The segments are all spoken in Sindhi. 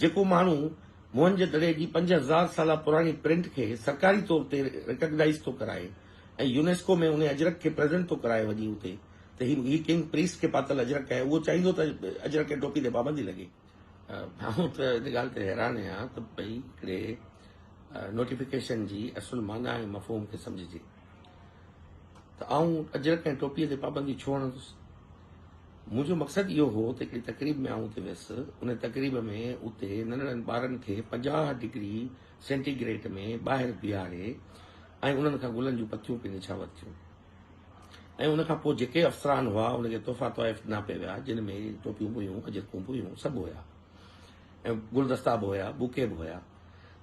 جيڪو ماڻهو موهن جي دڙي جي 5000 سالا پراڻي پرنٽ کي سرڪاري طور تي ريڪگنائيز ٿو ڪرائي ۽ يونيسڪو ۾ انهي اجرڪ کي پريزنٽ ٿو ڪرائي وڃي اتي ته هي هي ڪنگ پريسٽ کي پاتل اجرڪ آهي اهو چاهيندو ته اجرڪ ۽ ٽوپي تي پابندي لڳي. آئون ته ان ڳالهه تي حيران آهيان ته ڀئي هڪڙي نوٽيفڪيشن جي اصل معنيٰ ۽ مفهوم کي سمجهجي ته آئون اجرڪ ۽ ٽوپي تي پابندي ڇو هڻندس؟ منهنجو مقصد اهو هو ته هڪڙي تقريب ۾ آئون اتي ويس، ان تقريب ۾ اتي ننڍڙن ٻارن کي 50 ڊگري سينٽي گريڊ ۾ ٻاهر بيهاري ۽ انهن کان گلن جون پتيون پئي نڇاور ٿيون ۽ ان کان پوء جيڪي افسران هئا ان کي تحفا طوائف ڏنا پئي ويا جن ۾ ٽوپيون به هيون، اجرڪون به هيون، سڀ هيا ۽ گلدستا به هيا، بوڪي به هيا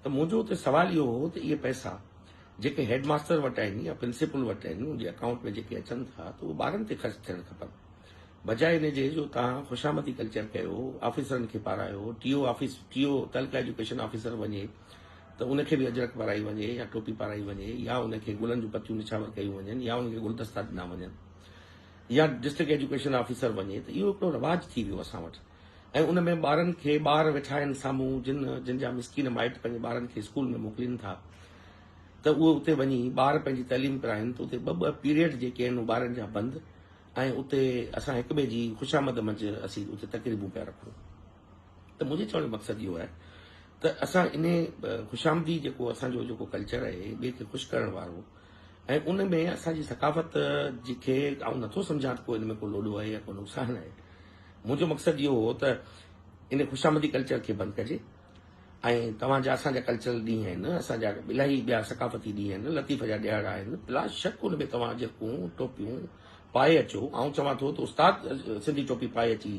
ته منهنجو اتي سوال اهو هو ته اهي پئسا جيڪي هيڊ ماستر وٽ آهن يا پرنسپل وٽ آهن ان جي اڪائونٽ ۾ جيڪي اچن ٿا ته اهي ٻارن تي خرچ ٿيڻ کپن بجاء ان جي جو توهان خوشامدي ڪلچر ڪيو آفيسرن کي پارايو ٽي او آفيس ٽي او تعلقه ايجوڪيشن آفيسر وڃي ته ان کي به اجرڪ پارائي وڃي يا ٽوپي پارائي وڃي يا ان کي گلن جون پتيون نڇاور ڪيون وڃن يا ان کي گلدستا ڏنا وڃن يا ڊسٽرڪٽ ايجوڪيشن آفيسر وڃي ته اهو هڪڙو رواج ٿي ويو اسان وٽ ۽ ان ۾ ٻارن کي ٻار ويٺا آهن سامهون جن جن جا مسڪين مائٽ پنهنجي ٻارن کي اسڪول ۾ موڪلين ٿا ته اهي اتي وڃي ٻار پنهنجي تعليم پرائن ته اتي ٻه ٻه پيريڊ جيڪي آهن ٻارن جا بند ۽ اتي اسان هڪ ٻئي جي خوشامد منجهه اسين اتي تقريبون پيا رکون ته منهنجي چوڻ جو مقصد اهو آهي ته اسان انهي خوشامدي جيڪو اسان جو جيڪو ڪلچر آهي ٻئي کي خوش ڪرڻ وارو ۽ ان ۾ اسان جي ثقافت جي کي آئون نٿو سمجهان ته ڪو ان ۾ ڪو لوڏو آهي يا ڪو نقصان آهي منهنجو مقصد اهو هو ته ان خوشامدي ڪلچر کي بند ڪجي ۽ توهان جا اسان جا ڪلچرل ڏينهن آهن اسان جا الاهي ٻيا ثقافتي ڏينهن آهن لطيف جا ڏهاڙا آهن بلا شڪ ان ۾ توهان اجرڪون ٽوپيون پائي اچو آئون چوان ٿو ته استاد سنڌي ٽوپي پائي اچي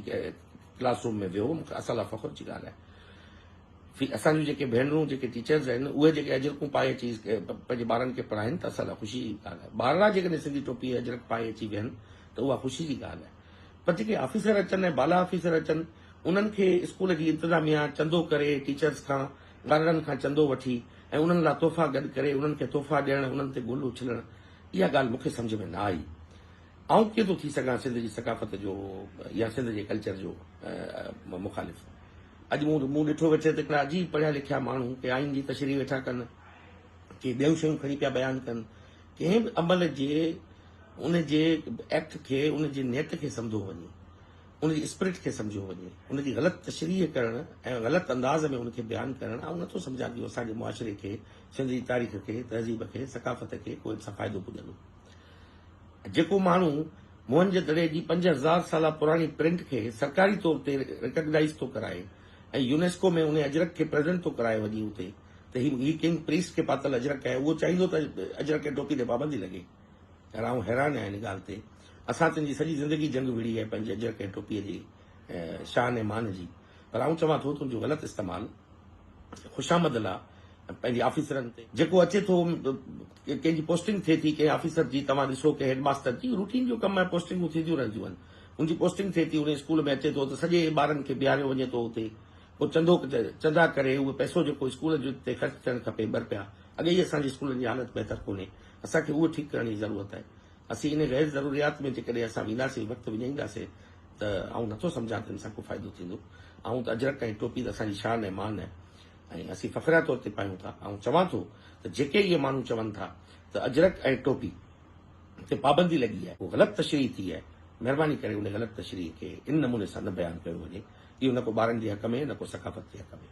ڪلاس روم ۾ ويهو مونکي اسان لاء فخر جي ڳالهه آهي في اسان جون جيڪي ڀينرون جيڪي ٽيچرز آهن اهي جيڪي اجرڪون پائي اچي پنهنجي ٻارن کي پڙهائين ته اسان لاء خوشي جي ڳالهه آهي ٻارڙا جيڪڏهن سنڌي ٽوپي اجرڪ پائي اچي ويهن ته اها خوشي جي ڳالهه آهي پر جيڪي آفيسر اچن ۽ بالا آفيسر اچن انهن کي اسڪول جي انتظاميا چندو ڪري ٽيچرز کان ٻارڙن کان چندو وٺي ۽ انهن لا تحفا گڏ ڪري انهن کي تحفا ڏيڻ انهن تي گل اڇلڻ اها ڳالهه مون کي سمجهه ۾ نه آئي آئون ڪيئن ٿو ٿي سگهان سنڌ جي ثقافت جو يا سنڌ جي ڪلچر جو مخالف اڄ مون مون ڏٺو ويٺي ته هڪڙا عجيب پڙهيا لکيا ماڻهو ڪي آئين جي تشريح ويٺا ڪن ڪي ٻيون شيون کڻي پيا بيان ڪن ڪنهن به عمل جي ان جي ايڪٽ کي ان جي نيت کي سمجهو وڃي ان جي اسپرٽ کي سمجهيو وڃي ان جي غلط تشريح ڪرڻ ۽ غلط انداز ۾ ان کي بيان ڪرڻ آئون نٿو سمجهان ته اسان جي معاشري کي سنڌ جي تاريخ کي تهذيب کي ثقافت کي ڪو ان سان فائدو پڄندو جيڪو ماڻهو موهن جي دڙي جي 5000 سالا پراڻي پرنٽ کي سرڪاري طور تي ريڪگنائيز ٿو ڪرائي ۽ يونيسڪو ۾ ان اجرڪ کي پريزنٽ ٿو ڪرائي وڃي اتي ته هي هي ڪنگ پريسٽ کي پاتل اجرڪ آهي اهو چاهيندو ته اجرڪ ۽ ٽوپي تي پابندي لڳي. يار آئون حيران آهيان ان ڳالهه تي. اسان تن جي سڄي زندگي جنگ وڙهي آهي پنهنجي اجرڪ ۽ ٽوپي جي شان ۽ مان جي پر آئون چوان ٿو تنهنجو غلط استعمال خوشامد لا پنهنجي آفيسرن تي جيڪو اچي ٿو ڪنهن جي پوسٽنگ ٿئي ٿي ڪنهن آفيسر جي توهان ڏسو ڪنهن هيڊ ماستر جي روٽين جو ڪم آهي پوسٽنگون ٿينديون رهنديون آهن ان جي پوسٽنگ ٿئي ٿي ان اسڪول ۾ اچي ٿو ته سڄي ٻارن کي بيهاريو وڃي ٿو اتي پوء چندو چندا ڪري اهو پئسو جيڪو اسڪول جي تي خرچ ٿيڻ کپي ٻه رپيا اڳي ئي اسان جي اسڪولن جي حالت بهتر ڪونهي اسان کي اهو ٺيڪ ڪرڻ جي ضرورت آهي اسين انهي غير ضروريات ۾ جيڪڏهن اسان وينداسين وقت وڃائينداسين ته آئون نٿو سمجهان ته ان سان ڪو فائدو ٿيندو آئون ته اجرڪ ۽ ٽوپي ته اسان جي شان ۽ مان آهي ۽ اسين فخريا طور تي پايون ٿا آئون چوان ٿو ته جيڪي اهي ماڻهو چون ٿا ته اجرڪ ۽ ٽوپي تي پابندي لڳي آهي اهو غلط تشريح ٿي آهي مهرباني ڪري ان غلط تشريح کي ان نموني سان نه بيان ڪيو وڃي اهو نه ڪو ٻارن جي حق ۾ نه ڪو ثقافت جي حق ۾.